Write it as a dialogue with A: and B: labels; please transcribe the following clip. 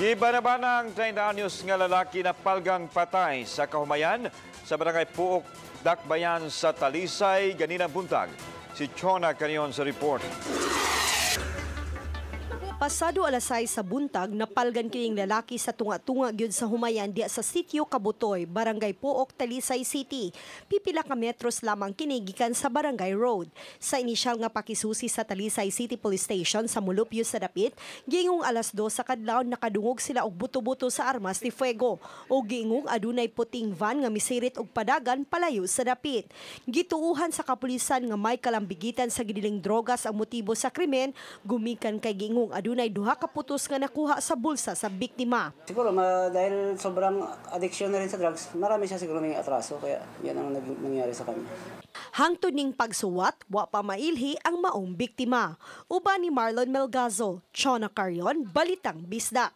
A: Gibanabana ang 30 anyos nga lalaki na palgang patay sa kahumayan sa Barangay Puok, Dakbayan sa Talisay, ganinang buntag. Si Chona Carion sa report.
B: Pasado alas 6 sa buntag, napalgan kining lalaki sa tunga-tunga gyud sa humayan diya sa Sitio Kabutoy, Barangay Pook, Talisay City. Pipila ka metros lamang kini gikan sa Barangay Road. Sa inisyal nga pakisusi sa Talisay City Police Station sa mulupyo sa dapit, giingong alas 2 sa kadlawon nakadungog sila og buto-buto sa armas de fuego o giingong adunay puting van nga misirit og padagan palayo sa dapit. Gituuhan sa kapulisan nga may kalambigitan sa gidiling drogas ang motibo sa krimen, gumikan kay giingong adunay duha ka putos nga nakuha sa bulsa sa biktima.
C: Siguro dahil sobrang addiction na rin sa drugs, marami siya siguro may atraso, kaya yan ang nangyari sa kanya.
B: Hangtod ning pagsuwat, wa pa mailhi ang maong biktima. Uban ni Marlon Melgazo, Chona Carion, Balitang Bisdak.